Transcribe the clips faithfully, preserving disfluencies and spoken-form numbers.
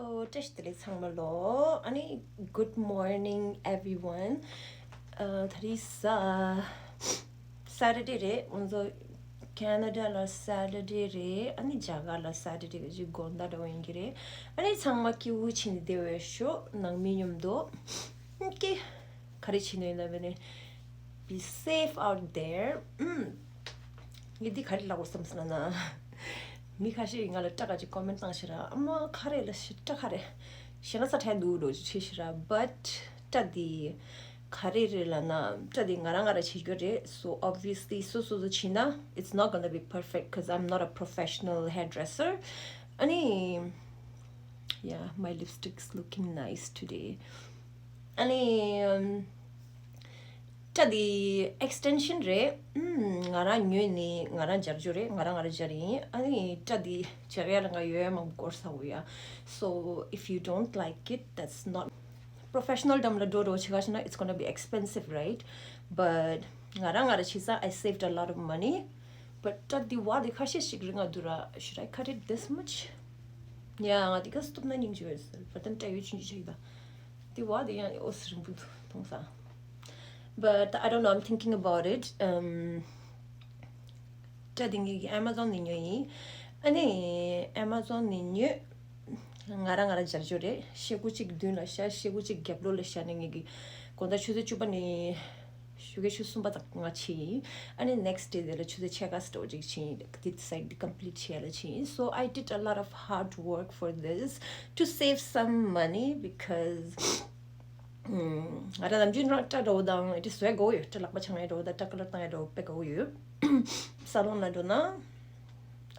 ཨོ། བཀྲ་ཤིས་བདེ་ལེགས་ཚང་མ་ལོ། ཨ་ནི། Good morning everyone. ཨ། ད་རེས་ས་Saturday རེད། ང་ཚོ་Canada ལ་Saturday རེད། ཨ་ནི་རྒྱ་གར་ལ་Saturday གི་ཅིག་དགོང་དག་འདྲ་བོ་ཡིན་གྱི་རེད། ཨ་ནི་ཚང་མ་སྐྱིད་པོ་བྱས་ནས་བསྡད་པའི་ཤོག་ནང་མི་མཉམ་དུ། ཀི། ག་རེ་བྱེད་ནས་ཡིན་ན་བས་ནས། Be safe out there. ཨུམ། ངས་འདི་ག་རེ་ལབ་དགོས་བསམ་སོང་ན། མི་ཁ་ཤས་ཀྱིས་ང་ལ་སྐྲ་ག་ཅིག་comment བཏང་ཤག་ར། ཨ་མ་ག་རེ་ལབ་ཤག་སྐྲ་ག་རེ། ཞེ་ན་ས་ཁྲལ་འདུག་འགྲོ་ཅིག་བྱེད་ཤག་ར། But སྐྲ་འདི་ག་རེ་རེད་ལབ་ན། སྐྲ་འདི་ང་རང་ང་རང་བྱེད་རྒྱུ་རེད། So obviously སོ་སོ་སོ་བྱས་ན། It's not gonna be perfect because I'm not a professional hairdresser. ཨ་ནི། Yeah, my lipstick's looking nice today. ཨ་ནི། ཨམ། སྐྲ་འདི་extension རེད། ཨམ། ང་རང་ཉོས་ནས་ང་རང་སྦྱར་རྒྱུ་རེད། ང་རང་ང་རང་སྦྱར་ཡིན། ཨ་ནི་སྐྲ་འདི་སྦྱར་ཡ་ལ་ང་ཡོད་ཡ་མང་པོ་འགོར་ཚར་བོ་ཡ། So if you don't like it, that's not professional འགྲམ་ལ་འགྲོ་རོགས་བྱེད་ག་ཤེ་ན། It's gonna be expensive, right? But ང་རང་ང་རང་བྱས་ཙང་I saved a lot of money. But སྐྲ་འདི་བ་འདི་ཁ་ཤས་ཤིག་རིང་ང་འདུག་ར། Should I cut it this much? Yeah, ང་འདི་ག་སྟོབས་ན་སྙིང་རྗེ་བས་ཟེར། But then སྐྲ་ཡོད་ཆུང་ཆུང་ཞིག་ད། འདི་བ་འདི་ཡང་ཨོ་སི་རིང་པོ་འདུག་མཐོང་ས། But I don't know, I'm thinking about it. Um, སྐྲ་འདི་ངས་ཀྱི་Amazon ནས་ཉོས་ཡིན། ཨ་ནི་Amazon ནས་ཉོས། ང་རང་ང་རང་སྦྱར་རྒྱུ་རེད། ཤེལ་སྒོ་གཅིག་མདུན་ལ་བཞག་ཤེལ་སྒོ་གཅིག་རྒྱབ་ལོགས་ལ་བཞག་ནས་ངས་ཀྱི་དགོང་དག་ཆུ་ཚོད་བཅུ་པ་ནས་ཞོགས་ཀའི་ཆུ་ཚོད་གསུམ་པ་དང་ང་ཕྱིན་ཡིན། ཨ་ནི་next day དེ་ལ་ཆུ་ཚོད་ཕྱེད་ཀ་ཙམ་ཅིག་ཕྱིན་ཡིན། འདི་site འདི་complete བྱེད་ཡ་ལ་ཕྱིན་ཡིན། So I did a lot of hard work for this to save some money because ང་རང་ནམ་རྒྱུན་རང་སྐྲ་འདྲ་བོ་དང་དེ་བཟོ་ཡ་དགའ་བོ་ཡོད། སྐྲ་ལག་པ་འཆང་ཡ་འདྲ་བོ་དང་སྐྲ་color བཏང་ཡ་འདྲ་བོ་དཔེ་དགའ་བོ་ཡོད། Salon ལ་འགྲོ་ན།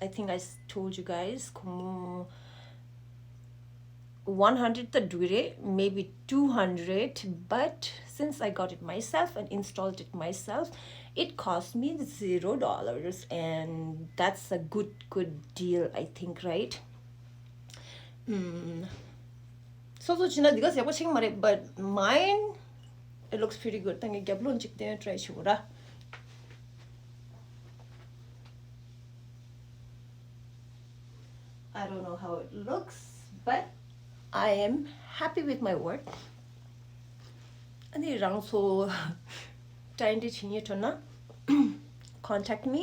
I think I told you guys, ཁོ་མོ one hundred ད་འགྲོ་གི་རེད། Maybe two hundred, but since I got it myself and installed it myself, it cost me zero dollars, and that's a good, good deal, I think, right? ཨུམ། སོ་སོ་བྱས་ན་འདི་ག་ཡག་པོ་ཆགས་ཀྱི་མ་རེད། But mine, it looks pretty good. ད་ངས་རྒྱབ་ལོགས་གཅིག་བསྟན་try བྱེད་དགོས་ར། I don't know how it looks, but I am happy with my work. ཨ་ནི་རང་ཚོ་སྐྲ་འདི་བྱེད་སྙིང་འདོད་ན། Contact me.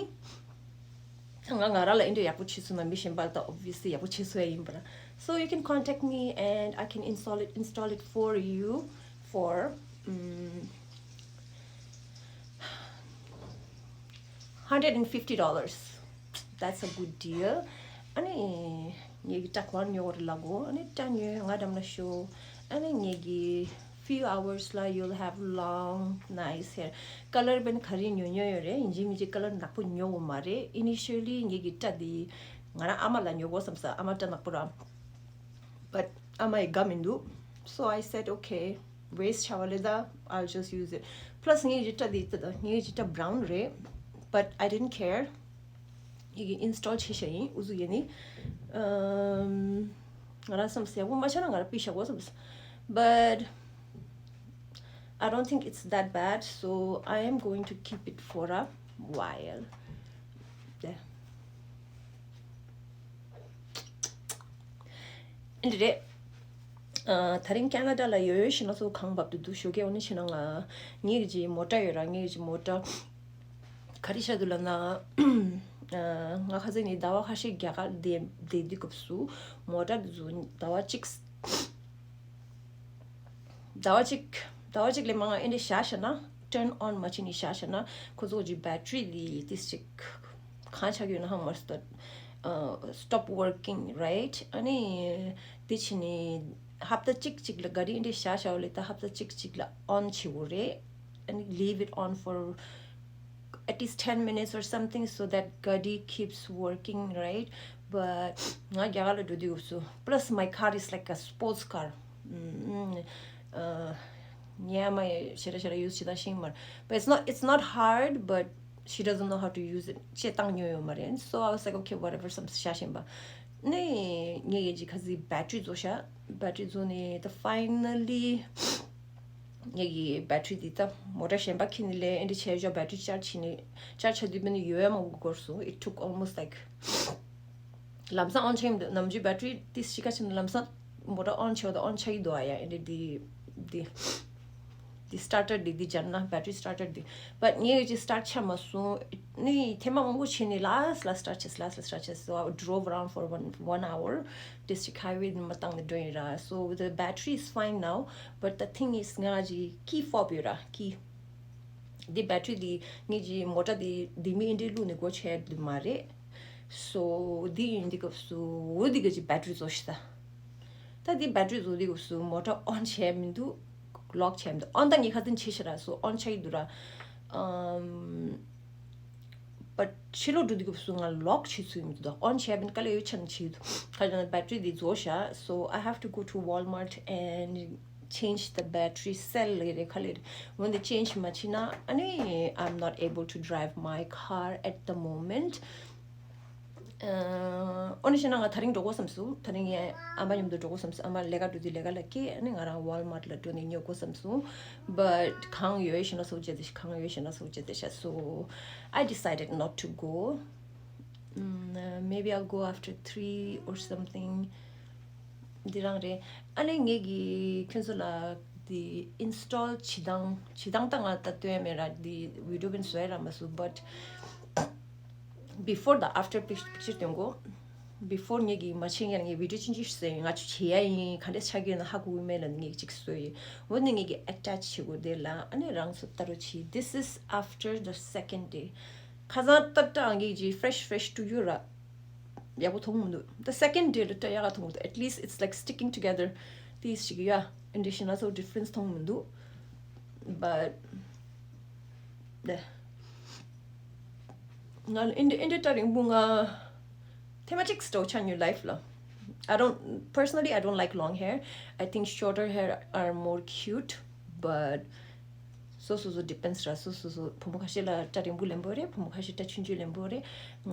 ང་ང་རང་ལ་འདི་འདྲ་ཡག་པོ་བྱས་སོང་ན་མི་གཞན་པ་ལ་ད་obviously ཡག་པོ་བྱས་སོང་ཡ་ཡིན་པ་ར། So you can contact me and I can install it, install it for you for, um, hundred and fifty dollars. That's a good deal. ཨ་ནི་ངེད་ཀྱི་སྐྲ་གོང་ཉོ་བར་ལ་གོ། ཨ་ནི་སྐྲ་ཉོས་ང་འགྲམ་ལ་ཤོག་ཨ་ནི་ངེད་ཀྱི་few hours ལ་you'll have long nice hair. Color བན་ག་རེ་ཉོ་ཉོ་ཡོད་རེད། ཡིན་གཅིག་མིན་གཅིག་color ནག་པོ་ཉོ་བོ་མ་རེད། Initially ངེད་ཀྱི་སྐྲ་འདི་ང་རང་ཨ་མ་ལ་ཉོ་དགོས་བསམ་ས། ཨ་མ་སྐྲ་ནག་པོ་ར། But ཨ་མ་ཡི་དགའ་མི་འདུག So I said, okay, waste བྱ་བ་ལས་ད། I'll just use it. Plus ངའི་རི་སྐྲ་འདི་ད་ངའི་རི་སྐྲ་brown རེད། But I didn't care. ཡི་གེ་install བྱས་བཞག་ཡིན། ཨུ་ཟུ་ཡེ་ནི། ཨམ། ང་རང་བསམ་སེ་ཡག་པོ་མ་ཆགས་ན་ང་རང་ཕུད་བཞག་དགོས་བསམ། But I don't think it's that bad, so I am going to keep it for a while. Yeah. འདི་རེད། ཨ། ད་རིང་ཁེ་ན་ཌ་ལ་ཡོད་ཡོད་ཤི་ན་ཚོ་གང་བབ་ཏུ་འདུག་ཞོགས་ཀས། འོ་ན་ཤི་ན་ང་ངེད་ཀྱི་མོ་ཊ་ཡོད་ར། ངེད་ཀྱི་མོ་ཊ་ག་རེ་བྱ་འདུག་ལབ་ན། ཨ། ང་ཁ་སང་ནས་ཟླ་བ་ཁ་ཤས་རྒྱ་གར་བསྡད་བསྡད་དུས་སྐབས་སུ་མོ་ཊ་འདི་ཚོ་ཟླ་བ་གཅིག་ཟླ་བ་གཅིག་ཟླ་བ་གཅིག་ལས་མང་ང་ཨེ་འདྲ་བཞག་བཞག་ན། Turn on མ་བྱས་ནས་བཞག་བཞག་ན་ཁོ་ཚོ་གི་battery འདི་ཏིས་ཅིག་གང་ཆགས་ཡོད་ན་ཧང་མ་སྟོད། ཨ། Stop working, right? ཨ་ནི་དེ་བྱས་ནས་ཧབ་ཏ་གཅིག་གཅིག་ལ་ག་རེ་ཨེ་འདྲ་བཞག་བཞག་ལས་ད་ཧབ་ཏ་གཅིག་གཅིག་ལ་on བྱེད་དགོས་རེད། ཨ་ནི་leave it on for at least ten minutes or something so that ག་རེ་keeps working, right? But ང་རྒྱ་གར་ལ་འགྲོ་དུས་སྐབས་སུ། Plus my car is like a sports car. ཨ། ཉེ་མ་ཞེ་དྲག་ཞེ་དྲག་use བྱེད་སྟངས་ཤེས་མ་རེད། But it's not, it's not hard, but she doesn't know how to use it. བྱེད་སྟངས་ཉོས་ཡོད་མ་རེད། So I was like, okay, whatever བསམ་བཞག་བཞིན་པ། ནས་ངས་ཡིན་གྱི་ཁ་སང་battery བཟོ་བཞག battery བཟོས་ནས་the finally ངེད་ཀྱི་battery འདི་ད་མོ་ཊ་གཞན་པ་ཁྱེར་ནས་ལས་ཨེ་འདྲ་བྱས་ཞོག battery charge བྱས་ནས་charge བྱ་དུས་མིན་ཡོད་མང་པོ་འགོར་སོང་། It took almost like ལམ་སང་on བྱས་ཡིན་འདུག་ནམ་རྒྱུན་battery ཏིས་ཤི་ཁ་ཕྱིན་ལམ་སང་ མོ་ཊ་ཨོན་བྱས་པ་དང་ཨོན་ཆགས་ཀྱི་འདུག་ཨ། ཡ་ཨེ་འདྲ་འདི་འདི་འདི་སི་ཊར་ཊར་འདི་འདི་སྦྱར་ན་བེ་ཊི་རི་སི་ཊར་ཊར་འདི། བཊ་ངས་ཀྱི་སི་ཊར་ཊི་ཆགས་མ་སོང་། ནི་ཐེངས་མ་མང་པོ་བྱས་ནས་ལ་སི་ལ་སི་ཊར་ཊི་བྱས། ལ་སི་ལ་སི་ཊར་ཊི་བྱས། So I drove around for one one hour. District highway ནི་མར་བཏང་ནས་འགྲོ་ཡིན་ར། So the battery is fine now, but the thing is ང་ཅིག་ཀི་ཕོབ་ཡོད་ར། ཀི་འདི་བེ་ཊི་རི་འདི་ངེད་ཀྱི་མོ་ཊ་འདི་འདི་མི་འདི་བླུགས་ནས་སྒོ་ཕྱེ་ཡ་འདི་མ་རེད། So འདི་ཡིན་འདི་སྐབས་སུ་འོ་འདི་ག་ཅིག་བེ་ཊི་རི་རྫོགས་ཤི་ད། ད་འདི་བེ་ཊི་རི་རྫོགས་འདི་སྐབས་སུ་མོ་ཊ་ཨོན་བྱས་མི་འདུག་ལོག་བྱས་མི་འདུག་ཨོན་ད་ངས་ཁ་སང་བྱས་ཤི་ར། So ཨོན་ཆགས་ཀྱི་འདུག་ར། ཨམ། བཊ་ཕྱི་ལོགས་འགྲོ་འདི་སྐབས་སུ་ང་ལོག་བྱེད་ཚུལ་མི་འདུག་ད་ཨོན་བྱས་པ་ཡིན་དཀའ་ལས་ཡོད་ཆ་ནས་བྱེད་ཀྱི་འདུག་ཁ་ཅིག་ན་བེ་ཊི་རི་འདི་རྫོགས་ཤག So I have to go to Walmart and change the battery cell ལབ་རེད། ག་ལབ་རེད། འོན་ཏེ་ཅེན་ཇི་མ་བྱེད་ན་ཨ་ནི་I'm not able to drive my car at the moment. ཨ་ནི་བྱས་ན་ང་དེ་རིང་འགྲོ་དགོས་བསམ་སོང་། དེ་རིང་ངས་ཨ་མ་མཉམ་དུ་འགྲོ་དགོས་བསམ་སོང་། ཨ་མ་ལས་ཀ་འགྲོ་དུས་ལས་ཀ་ལ་སྐྱེལ། ཨ་ནི་ང་རང་Walmart ལ་འགྲོ་ནས་ཉོ་དགོས་བསམ་སོང་། But གང་ཡོད་ཤེས་ན་སོགས་བྱས་ཏེ་གང་ཡོད་ཤེས་ན་སོགས་བྱས་ཏེ་ཤ། So I decided not to go. Mm, uh, maybe I'll go after three or something. འདི་རང་རེད། ཨ་ནི་ངེད་ཀྱི་ཁྱོད་ཚོ་ལ་འདི་ཨིན་སི་ཊོལ་བྱེད་སྟངས་བྱེད་སྟངས་ད་ང་ད་སྟོན་ཡ་མེད་ར། འདི་བི་ཌི་ཡོ་བིན་བཟོ་ཡ་ར་མ་སུ། But before དང་after picture སྟོན་གོ། Before ངེད་ཀྱི་མ་བྱེད་ངེད་ངས་བི་ཌི་ཡོ་ཆུང་ཆུང་ཞིག་བཟོས་ཡིན། ང་ཚོ་བྱེད་ཡ་ཡིན། ག་འདྲས་ཆགས་ཀྱི་ཡོད་ན་ཧ་གོ་གི་མེད་ལབ་ནས་ངས་གཅིག་བཟོས་ཡིན། འོ་ནི་ངེད་ཀྱི་ཨེ་ཊེཆ་བྱེད་དགོས་དེ་ལ། ཨ་ནི་རང་ཚོ་ལྟ་རོགས་བྱེད། This is after the second day. ཁ་སང་ཏག་ཏག་ངེད་ཀྱི་fresh fresh to you ར། ཡག་པོ་མཐོང་མི་འདུག The second day ལ་ཏག་ཡག་ག་མཐོང་མི་འདུག At least it's like sticking together. དེ་ཞིག་ཡ་ཨེ་འདྲ་ཞིག་ན་ཚོ་difference མཐོང་མི་འདུག But ང་ཨེ་འདྲ་ཨེ་འདྲ་ཏ་རིང་པོ་ང་ཐེངས་མ་གཅིག་སྟོ་ཆ་ཉུ་life ལ། I don't, personally, I don't like long hair. I think shorter hair are more cute, but སོ་སོ་སོ་depends ར། སོ་སོ་སོ་བུ་མོ་ཁ་ཤས་ལ་སྐྲ་རིང་པོ་ལེན་པོ་རེད། བུ་མོ་ཁ་ཤས་སྐྲ་ཆུང་ཆུང་ལེན་པོ་རེད།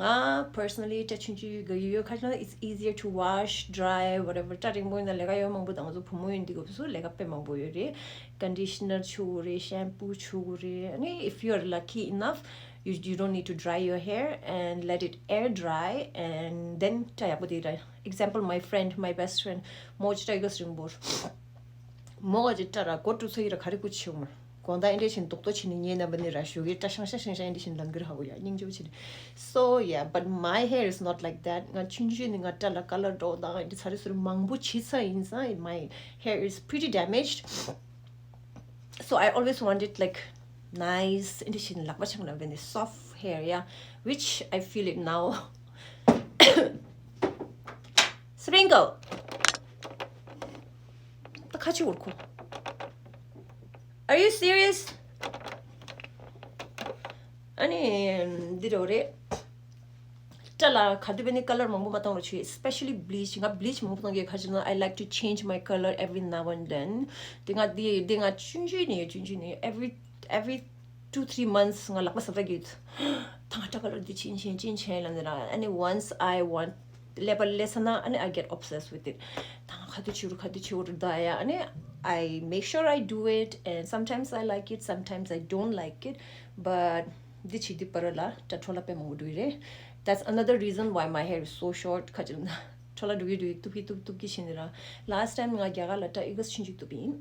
ང་personally སྐྲ་ཆུང་ཆུང་གི་ཡོད་ཡོད། ཁ་ཤས་ལ་it's easier to wash, dry, whatever. སྐྲ་རིང་པོ་ཡིན་ན་ལས་ཀ་ཡོད་མང་པོ་དང་། ང་ཚོ་བུ་མོ་ཡིན་དུས་སྐབས་སུ་ལས་ཀ་དཔེ་མང་པོ་ཡོད་རེད། Conditioner བྱུག་རེད། Shampoo བྱུག་རེད། ཨ་ནི་if you're lucky enough, you, you don't need to dry your hair and let it air dry and then སྐྲ་ཡག་པོ་དེ་ར། Example, my friend, my best friend, མོ་ཅི་སྐྲ་ཡོད་རིང་པོ། མོ་ག་ཅི་སྐྲ་ར་གོ་དཀྲུག་ཚ་ཡི་ར་ག་རེ་ཀུ་ཆེ་མ། དགོང་དག་ཨེ་འདྲས་བྱས་ནས་རྡོག་རྡོག་བྱས་ནས་ཉལ་ན་བ་ནི་ར་ཞོགས་ཀས་སྐྲ་ཤང་ཤང་ཤང་ཤང་ཨེ་འདྲས་བྱས་ནས་ལངས་ཀྱི་ར་ཧ་གོ་ཡ། སྙིང་རྗེ་པོ་བྱས་ནས། So yeah, but my hair is not like that. ང་ཆུང་ཆུང་ནས་ང་སྐྲ་ལ་ཀ་ལར་འདྲ་པོ་དང་ཨེ་འདྲས་ཚ་རེ་སུ་རེ་མང་པོ་བྱས་ཚར་ཡིན་ཙང་། My hair is pretty damaged. So I always wanted like nice, ཨེ་འདྲས་བྱས་ནས་ལག་པ་འཆང་ན་བ་ནི་soft hair, yeah, which I feel it now. Sprinkle. ད་ཁ་ཆེ་བོར་ཁོ། Are you serious? ཨ་ནི་འདི་རེད་རེད། སྐྲ་ལ་ག་དུས་བས་ནི་ཀ་ལར་མང་པོ་མ་བཏང་རོགས་བྱེད། Especially bleach. ང་bleach མང་པོ་བཏང་གི། ཁ་ཅིག་ན་I like to change my color every now and then. དེ་ང་དེ་དེ་ང་ཆུང་ཆུང་ནས་ཡོད། ཆུང་ཆུང་ནས་every every two three months ང་ལག་པ་ཟ་ད་གི། ད་ང་སྐྲ་ཀ་ལར་འདི་ཆེན་ཆེན་ཆེན་ཆེན་ལ་འདི་ར། ཨ་ནི་once I want ཀླད་པ་ཀླད་ས་ན་ཨ་ནི་I get obsessed with it. ད་ང་ག་དུས་བྱེད་རུ་ག་དུས་བྱེད་རུ་ད་ཡ། ཨ་ནི་I make sure I do it and sometimes I like it, sometimes I don't like it, but འདི་བྱེད་དུས་པར་ལ་སྐྲ་འཕྲོ་བརླག་དཔེ་མང་པོ་འགྲོ་གི་རེད། That's another reason why my hair is so short. ཁ་ཅིག་ན་འཕྲོ་བརླག་འགྲོ་གི་འགྲོ་གི་གཏུབ་ཀྱི་གཏུབ་གཏུབ་ཀྱི་བྱས་ནས་ར། Last time ང་རྒྱ་གར་ལ་སྐྲ་ཨི་ག་ཆུང་ཆུང་གཏུབ་ཡིན།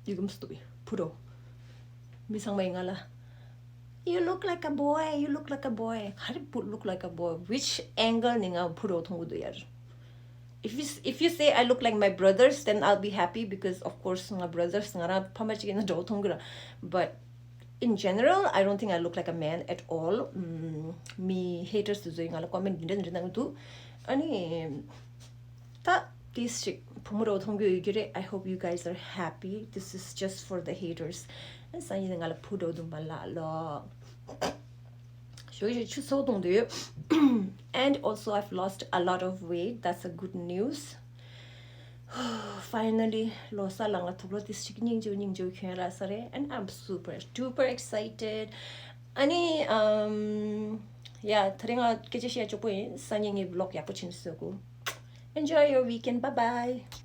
ཡུ་གུམ་སྟུ་བི་ཕུ་རོ། མི་ཚང་མས་ང་ལ། You look like a boy, you look like a boy. ག་རེ་བུ་look like a boy? Which angle ནས་ང་ཕུ་རོ་མཐོང་གི་འདུག་ཡ། If you, if you say I look like my brothers, then I'll be happy because of course ང་brothers ང་རང་ཕ་མ་གཅིག་ཡིན་ན་འདྲ་བོ་མཐོང་གི་ར། But in general, I don't think I look like a man at all. ཨམ། མི་haters དེ་ཚོས་ང་ལ་comment འདི་འདྲ་འདི་འདྲ་གནང་གི་འདུག་ཨ་ནི། ད་ཏིས་ཅིག་བུ་མོ་རོ་མཐོང་རྒྱུ་ཡོད་ཀྱི་རེད། I hope you guys are happy. This is just for the haters. ཨ་སང་ཉིན་ང་ལ་བུ་འགྲོ་འདུག་མ་ལགས་ལོ། ཞོ་ཡི་ཆུ་ཚོད་གཏོང་འདོད་ཡོད། And also I've lost a lot of weight. That's a good news. Finally ལོ་གསར་ལ་ང་ཐུག་ལོ་ཏིས་ཅིག་སྙིང་རྗེ་སྙིང་རྗེ་ཁྱོད་ར་ས་རེད། And I'm super duper excited. ཨ་ནི་ཨམ། Yeah, དེ་རིང་ང་སྐད་ཆ་བཤད་ཆོག་པོ་ཡིན། སང་ཉིན་ངས་vlog ཡག་པོ་བྱིན་སོ་གོ། Enjoy your weekend. Bye bye.